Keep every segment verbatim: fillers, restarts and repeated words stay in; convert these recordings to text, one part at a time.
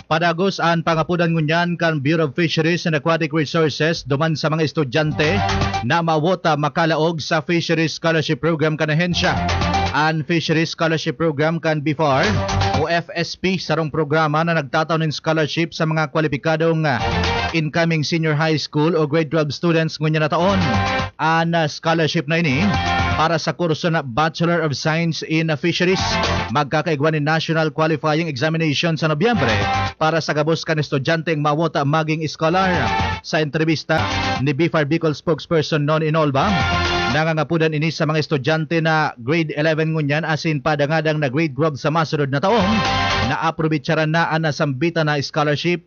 Padagos an pangapodan ngunyan kan Bureau of Fisheries and Aquatic Resources duman sa mga estudyante na mawota makalaog sa Fisheries Scholarship Program kan ahensya. An Fisheries Scholarship Program kan BFAR o F S P, sarong programa na nagtatao nin scholarship sa mga kwalipikadong, ah, incoming senior high school o grade twelve students ngunyan na taon. An, ah, scholarship na ini para sa kurso na Bachelor of Science in Fisheries. Magkakaigwa nin National Qualifying Examination sa Nobyembre para sa gabos kan estudyanteng mawota magin scholar. Sa entrebista ni BFAR Bicol spokesperson Non Inolva, nangangapodan ini sa mga estudyante na grade eleven ngunyan asin padangadang na grade twelve sa masunod na taon na aprobetsaran na an nasambitan na scholarship.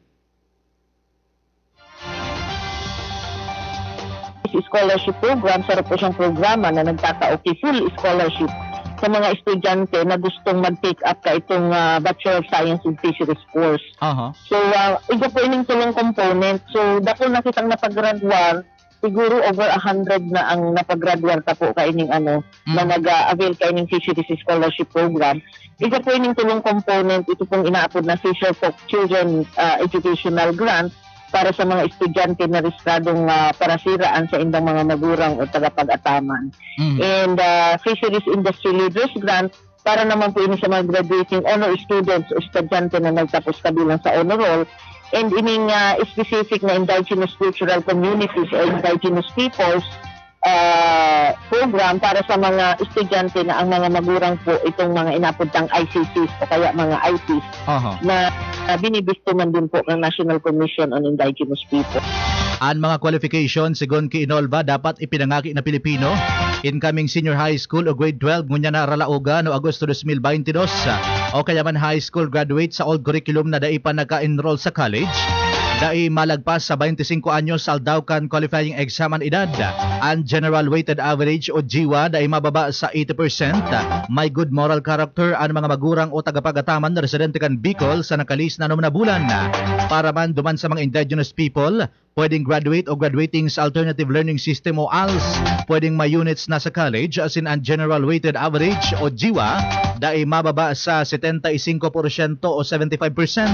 Scholarship program, saro po siyang programa na nagtatao ki full scholarship sa mga estudyante na gustong mag-take up ka itong, ah, Bachelor of Science in Fisheries course. Aha. So, ah, iga po ining tulong component. So, dako na kitang napagradwar, siguro over a hundred na ang napagradwar ta po kaining ano, na Mm. nag-avail kaining Fisheries Scholarship Program. Isa po ining tulong component, ito pong inaapod na Fisher Folk Children, ah, Educational Grant para sa mga estudyante na rehistradong, ah, parasiraan sa indang mga magurang o tagapag-ataman. Mm. And, ah, Fisheries Industry Leaders Grant para naman po ini sa mga graduating honor students o estudyante na nagtapos kabilang sa honor roll. And ining, ah, specific na indigenous cultural communities o indigenous peoples, ah, program para sa mga estudyante na ang mga magurang po itong mga inapod tang I C Cs o kaya mga I Ps Aha. na, na binibisto man din po ng National Commission on Indigenous People. An mga qualification, sigon ki Inolva, dapat ipinangaki na Pilipino, incoming senior high school o grade twelve ngunyan na ralaogan o Agosto dos mil baynte dos, o kaya man high school graduate sa old curriculum na dai pa naka-enroll sa college, dai malagpas sa baynte singko anyos aldaw kan qualifying exam an edad, an general weighted average o GWA dai mababa sa eighty percent, may good moral character an mga magurang o tagapag-ataman na residente kan Bicol sa nakalihis na anom na bulan. Para man duman sa mga indigenous people, pwedeng graduate o graduating sa Alternative Learning System o als, pwedeng may units na sa college asin an general weighted average o GWA dai mababa sa setenta y cinco porsyento o seventy five percent.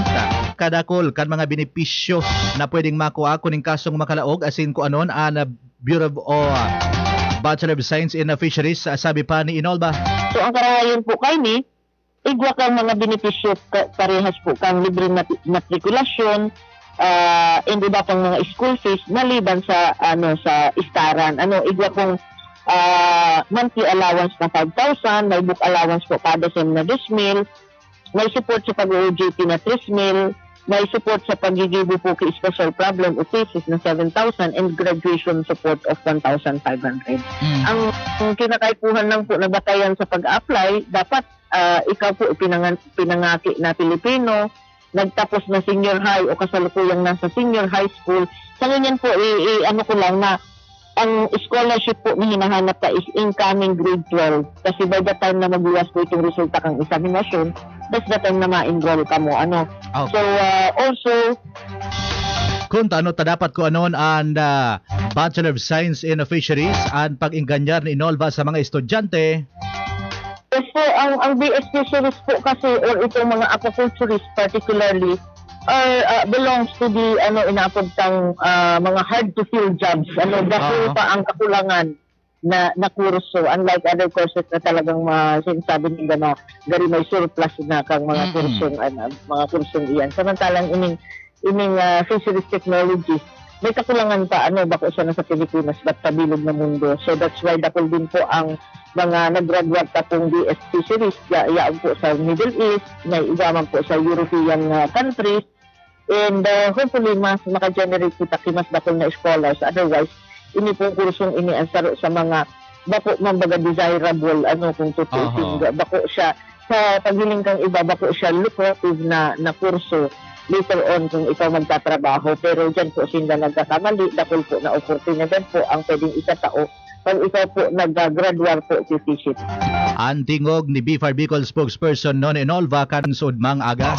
Kadakul kan mga benepisyo na pwedeng makua kun ning kasong makalaog asin kuanon an Bureau of, o, ah, Bachelor of Science in Fisheries, ah, sabi pa ni Inolva. So, ang karahayon po kaini, igwa kang mga benepisyo ka, parehas po kang libreng mat- matrikulasyon, ah, and iba pang mga school fees maliban sa, ano, sa istaran. Ano, igwa pong, ah, monthly allowance na five thousand, may book allowance po kada sem na dos mil, may support sa pag-O J T na tres mil, may support sa paggigibo po ki special problem o cases na seven thousand, and graduation support of one thousand five hundred. Mm. Ang, ang kinakaipuhan lang po na batayan sa pag-apply, dapat, ah, ikaw po ipinangan-, pinangaki na Pilipino, nagtapos na senior high o kasalukuyang nasa senior high school. Sa ngunyan po, i-, i-, ano ko lang na ang scholarship po na hinahanap ka is incoming grade twelve. Kasi by the time na magluwas po itong resulta kang eksaminasyon, that's the time na ma-enroll ka mo. Ano? Oh. So, ah, also, Kun ta ano ta dapat kuanon an, ah, Bachelor of Science in Fisheries, an pag-engganyar ni Inolva sa mga estudyante. Yes po, ang, ang B S Fisheries po kasi or itong mga aquaculturist particularly are, ah, belongs to the, ano, inaapod tang, ah, mga hard to fill jobs. Ano, dako Oo. pa ang kakulangan na, na kurso, unlike other courses na talagang ma-, sinasabi nila na gari may surplus na kang mga Mm-mm. kursong, ano, mga kursong iyan. Samantalang ining, ining, ah, fisheries technology, may kakulangan pa, ano, bako sana sa Pilipinas, but sa bilog na mundo. So that's why dakul din po ang mga nag-graduate pa pong B S fisheries, ya-, yaon po sa Middle East, may iba man po sa European, ah, countries, and, ah, hopefully mas maka-generate kita ki mas dakul na scholars. Otherwise, ini pong kursong ini ang saro sa mga bako man baga desirable, ano, kung tutuusin, Aha. ga-, bako siya, sa paghiling kang iba, bako siya lucrative na, na kurso later on kung ikaw magtatrabaho. Pero dyan po sinda nagkakamali, dakul po na oportunidad po ang pwedeng ikatao pag ikaw po nag-graduar po si Fishit. An tingog ni BFAR Bicol spokesperson Non Enolva kan sudmang aga.